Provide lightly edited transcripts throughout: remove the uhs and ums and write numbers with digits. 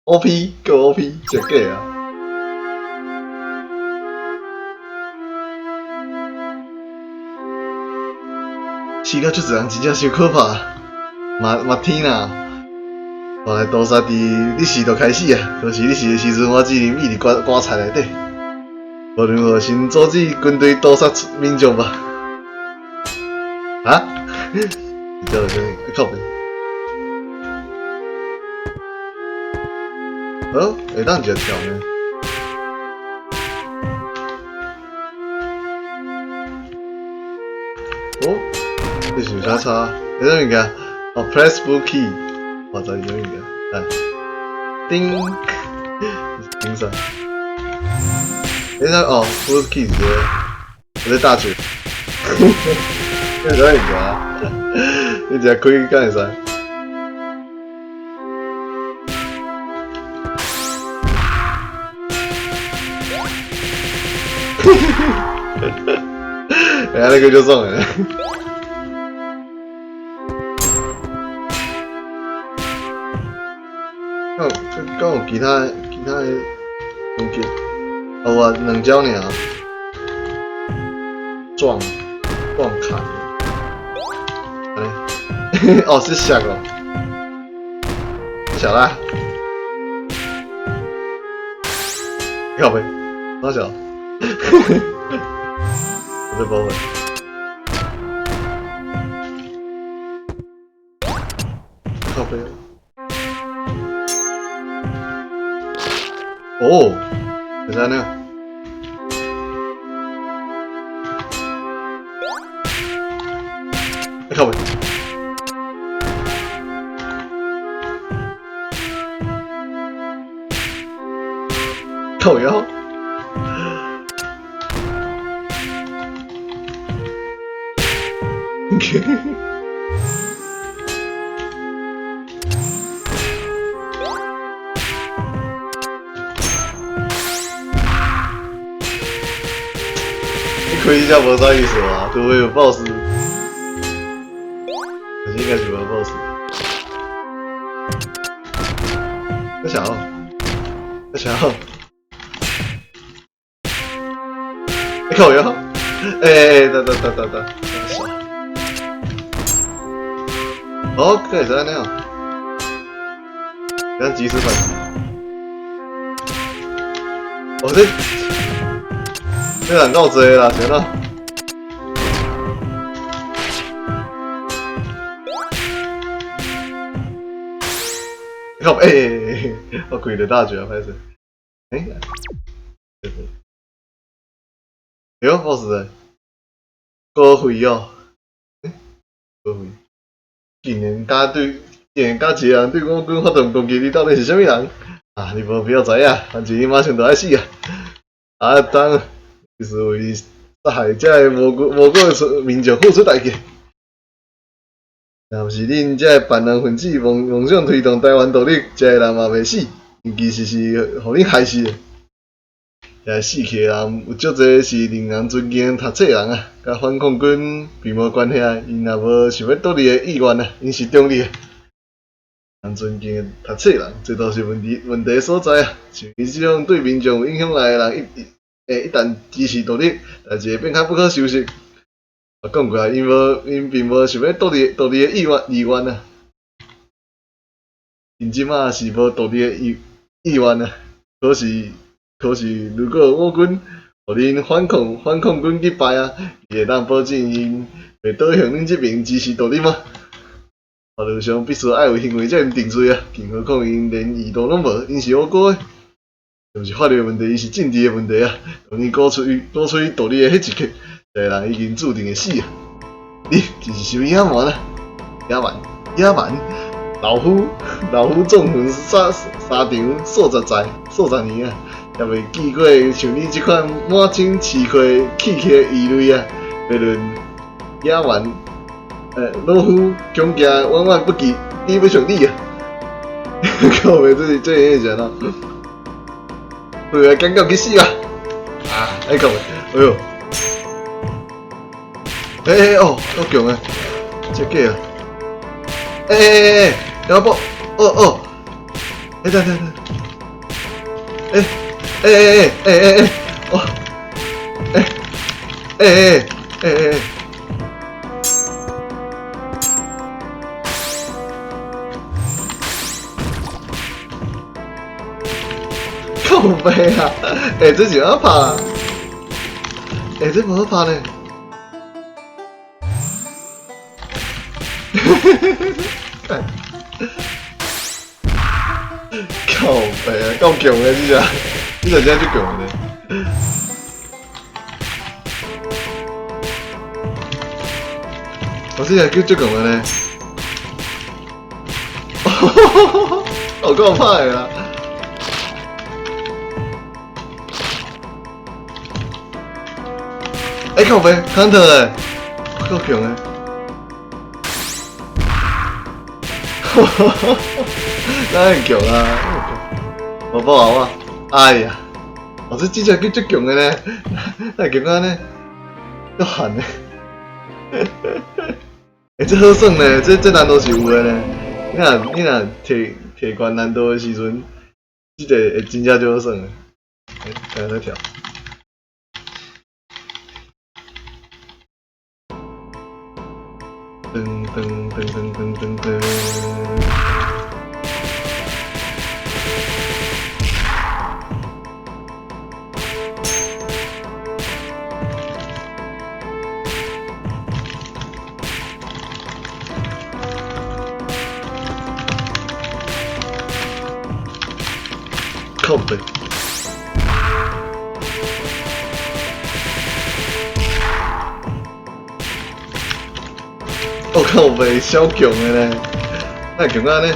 OP 夠 OP，真假啊！死了足濟人真正傷可怕。馬馬天啊！我來屠殺佇日時就開始啊，可是日時的時陣，我只能一直棺棺材內底。無論如何，先阻止軍隊屠殺民眾吧。啊？你叫啥物？靠北。哦，會當直接跳呢？哦，這是有啥差？這啥物件？哦，press blue key，我知是啥物件。來，叮，叮啥？等下哦，blue key 是這個，我在大嘴。這啥物件？你直接開敢會使？哎呀，那個就中了。敢有敢有其他其他的攻擊？哦，啊，兩招爾，撞撞砍。哦，是響哦，小啦，靠北，多小？我被包圍。靠北。哦，是按呢？靠北。靠腰。你開一下無啥意思吧？除非有 BOSS，應該是無 BOSS。我想，我想，你靠腰，欸，等等等等等。哦，可以是按呢，這樣及時反擊。哦，這這人夠濟啦，行啦。靠！欸，我開了大絕啊，歹勢。欸？哎喲，BOSS 的，高飛哦，欸，高飛。竟然敢對，竟然敢一個人對我軍發動攻擊，你到底是啥物人？啊，你無必要知影，反正你馬上就愛死啊！啊，當就是為殺害這个無辜無辜的民眾付出代價。若毋是恁這个叛亂分子妄妄想推動台灣獨立，這个人嘛袂死，𪜶其實是予恁害死的。遐死去的人有足濟是令人尊敬的讀冊人啊，佮反抗軍並無關係啊，𪜶也無想欲獨立的意願啊，𪜶是中立的。人尊敬的讀冊人，這都是問題問題所在啊！像𪜶這種對民眾有影響力的人，一一一旦支持獨立，代誌會變較不可收拾。啊，講過來，𪜶無𪜶並無想欲獨立獨立的意願意願啊！𪜶這馬是無獨立的意意願啊，可是。可是，如果我軍予恁反抗反抗軍擊敗啊，伊會當保證𪜶袂倒向恁這邊支持獨立嗎？法律上必須愛有行為者定罪啊，更何況𪜶連意圖攏無，𪜶是無辜的，這毋是法律問題，伊是政治的問題啊！當你鼓吹鼓吹獨立的彼一刻，這个人已經注定會死啊！你真是傷野蠻啊！野蠻野蠻，老夫老夫縱橫沙沙場數十載數十年啊！也未見過像你這款滿身市儈氣氣的異類啊！別論野蠻，老夫恐驚遠遠不及，比不上你啊！靠北，這是這是啥？對啊，感覺去死啊！啊，哎靠北，哎喲！欸欸哦，夠強的，這假啊！欸欸欸欸，要不，哦哦，欸等等等，欸欸欸欸欸欸，哦，欸欸欸欸欸。靠北啊！欸，這是按怎拍啊？欸，這無好拍呢。幹！靠北啊，夠強的這隻，這隻真足強的。我這隻叫足強的呢。有夠歹的啦！欸，靠北，counter 欸，夠強的。哪會強啊？我報啊！哎呀，我這這隻叫足強的呢，哪會強按呢？足寒的。欸，這好耍呢，這難度是有的呢。你若提提懸難度的時陣，這個會真正足好耍的。欸，剛才在跳。噔噔噔噔噔噔噔。靠北。我靠北，小強的呢，哪會強按呢？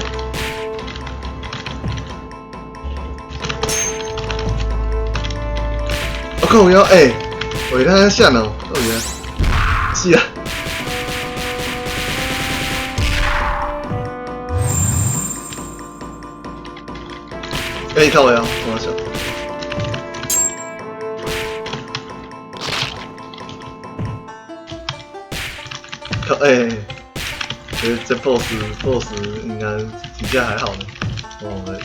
我靠腰，欸，我看下腦，哦耶，是啊。欸，靠腰，我想。靠，欸，這 boss 應該比較還好呢。我們。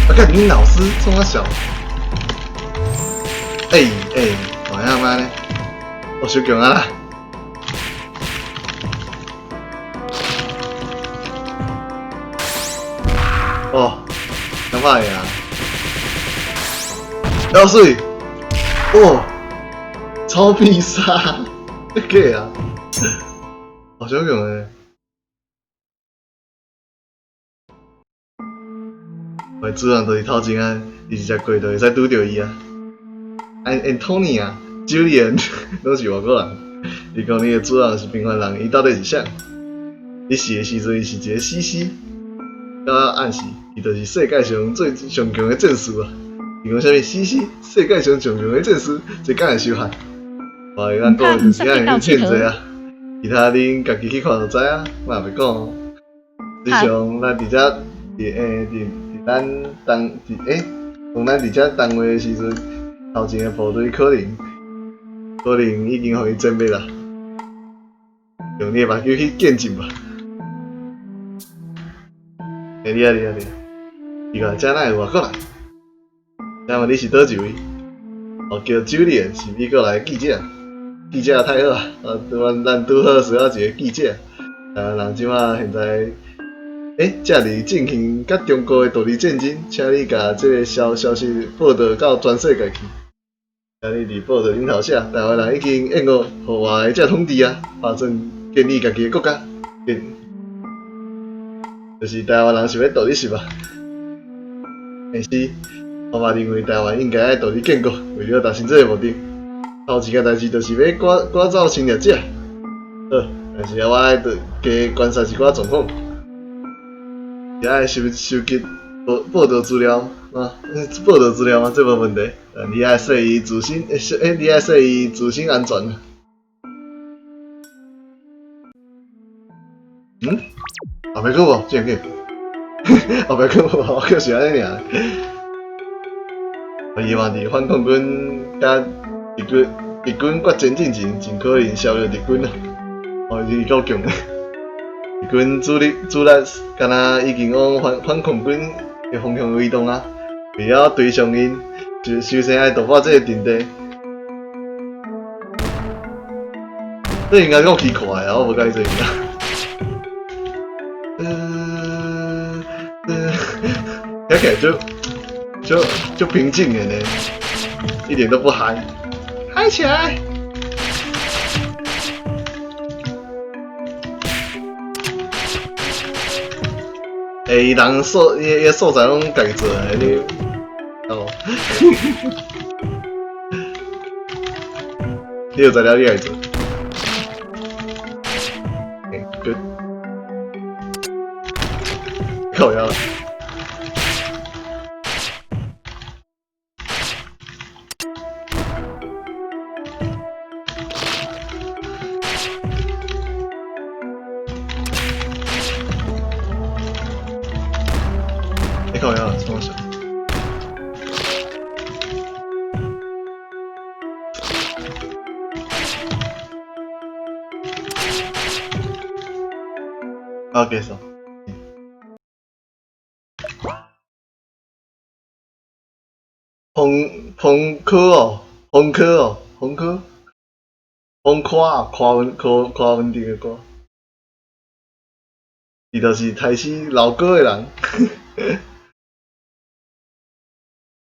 啊！幹你老師衝三小？欸欸，我他媽呢？我傷強啊啦！哦，咁快啊！要水！哦，超必殺，假啊！好傷強的。我的主人就是頭前啊，伊一隻過就會使拄著伊啊。安安東尼啊，Julian 攏是外國人。伊講你的主人是平凡人，伊到底是啥？你死的時陣，伊是一個死屍。我暗示，伊就是世界上最上強的戰士啊！伊講啥物死屍？世界上上強的戰士，這敢會傷害？我會當講就是按呢騙濟啊！其他恁家己去看就知啊，我也袂講。實際上，咱佇遮佇欸佇佇咱當佇欸，當咱佇遮單位的時陣，頭前的部隊可能已經予伊殲滅啦。用你的目睭去見證吧。欸，你啊你啊你啊！奇怪，遮哪會外國人？請問你是佗一位？哦，叫 Julian，是美國來的記者。記者太好啊！啊，阮咱拄好需要一個記者。台灣人這馬現在，欸，這裡進行佮中國的獨立戰爭，請你共這個消息報導到全世界去。請你佇報導頂頭寫，台灣人已經厭惡予外來者統治啊，打算建立家己的國家。就是台灣人想欲獨立是吧？但是，我嘛認為台灣應該愛獨立建國，為了達成這個目的，頭一件代誌就是欲趕趕走侵略者。好，但是啊，我愛加觀察一寡狀況，也愛收收集報報導資料啊，報導資料嘛，這無問題。但你愛說伊自身，欸，你愛說伊自身安全。嗯？啊，袂過無？這樣緊。後壁閣無，我閣是按呢爾。我希望佇反抗軍佮敵軍敵軍決戰進前，盡可能消滅敵軍啊！哦，伊夠強的。敵軍主力主力，敢若已經往反反抗軍的方向移動啊！為了追上𪜶，就首先愛突破這个陣地。這應該夠奇怪啊！我無佮意這個。聽起來就就就平靜的呢，一點都不嗨，嗨起來！欸，伊人素伊伊素材攏家己做的，你哦，你有材料你家己做。欸，good，靠腰。欸，靠腰，創啥？啊，繼續。風風科哦，風科哦，風科，風科，柯文柯柯文哲的歌，伊就是刣死老哥的人，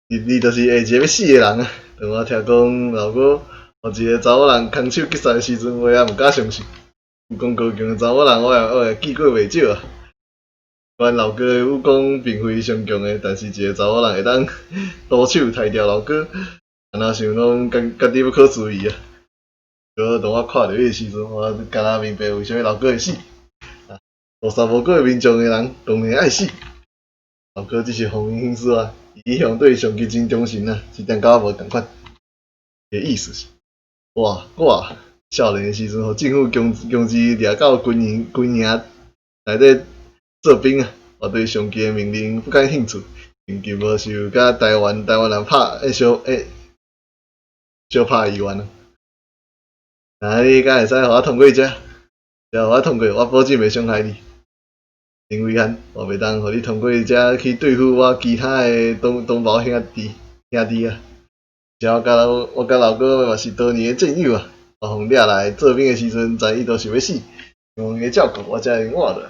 伊伊就是下一个欲死的人啊！當我聽講老哥，予一個查某人空手擊殺的時陣，我也毋敢相信。武功高強的查某人，我也我也見過袂少啊。阮老哥的武功並非上強的，但是一個查某人會當徒手刣掉老哥，按怎想攏覺覺得不可思議啊！閣當我看著伊的時陣，我敢若明白為啥物老哥會死。啊，屠殺無辜的民眾的人，當然愛死。老哥只是予𪜶興師啊，伊一向對上級真忠誠啊，這點佮我無仝款。伊的意思是，我我少年的時陣，予政府強強制掠到軍營軍營內底做兵啊，我對上級的命令不感興趣，長期無受佮台灣台灣人拍欸相欸相拍意願啊。啊，你敢會使予我通過這？只要予我通過，我保證袂傷害你。真遺憾，我袂當予你通過這去對付我其他的同同胞兄弟兄弟啊。而且我佮老我佮老哥嘛是多年的戰友啊，我予掠來做兵的時陣，知伊都想欲死，用伊照顧我才會活落來，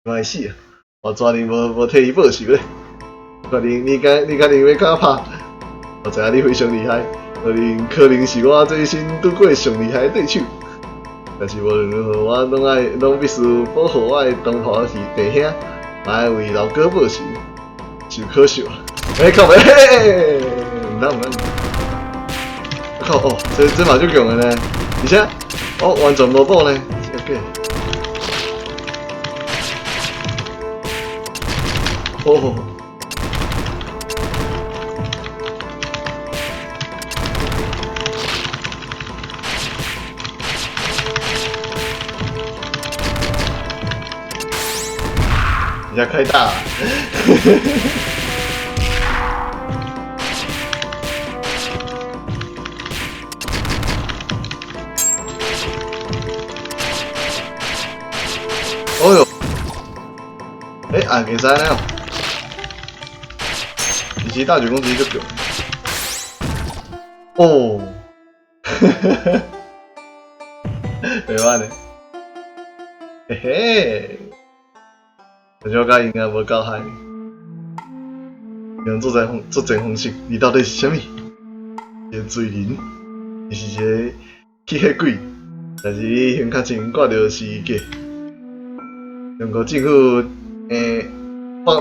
嘛會死啊！我絕對無無替伊報仇咧。確定你敢你確定欲佮我拍？我知影你非常厲害，可能可能是我這一生拄過上厲害的對手。但是無論如何，我攏愛攏必須保護我的同胞是弟兄，嘛愛為老哥報仇，受可惜啊！欸靠北，毋通毋通！靠哦，這這嘛足強的呢，而且我完全無補呢，OK。哦。人家開大，哦喲，欸，啊，會使呢哦，其實大舉攻擊就強，哦，袂歹呢，嘿嘿。感覺我佮應該無夠嗨，用作戰方作戰方式，你到底是啥物？一個罪人，你是一個吸血鬼，但是你胸殼前掛著十字架。中國政府欸北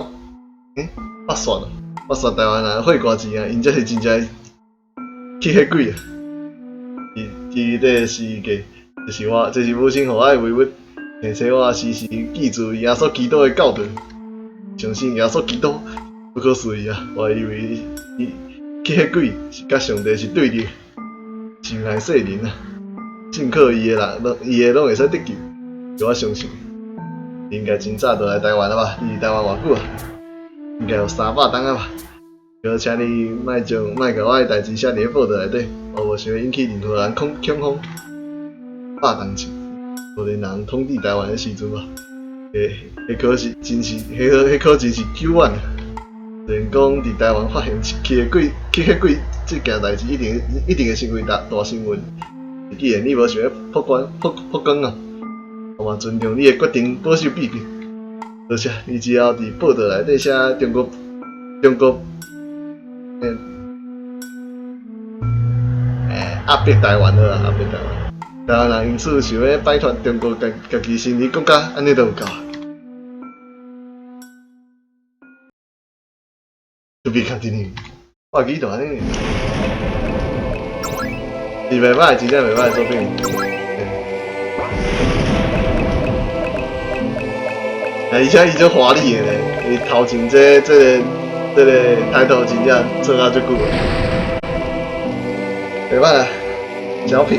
欸北線北線台灣人血掛錢啊，𪜶才是真正吸血鬼啊！伊伊這個十字架，這是我這是母親予我的遺物。提醒我時時記住耶穌基督的教導，相信耶穌基督不可思議啊！我以為伊吸血鬼是佮上帝是對立，傷害世人啊！信靠伊的人，攏伊的攏會使得救，是我相信。應該真早就來台灣了吧？你佇台灣偌久啊？應該有300冬啊吧。閣請你莫將莫共我的代誌寫佇咧報道內底，我無想欲引起任何人恐慌。100冬前，荷蘭人統治台灣的時陣吧。彼可是真是久遠。雖然講佇台灣發現吸血鬼吸血鬼這件代誌一定會成為大新聞。既然你無想欲曝光啊，我嘛尊重你的決定，保守秘密。多謝，你只要佇報道內底寫中國壓迫台灣好啊，壓迫台灣。台灣人因此想欲擺脫中國，家己成立國家，按呢就有夠。To be continue。我記得按呢，是袂歹，真正袂歹作品。而且伊足華麗的咧，伊頭前這個抬頭真正做啊足久，袂歹啊，小品。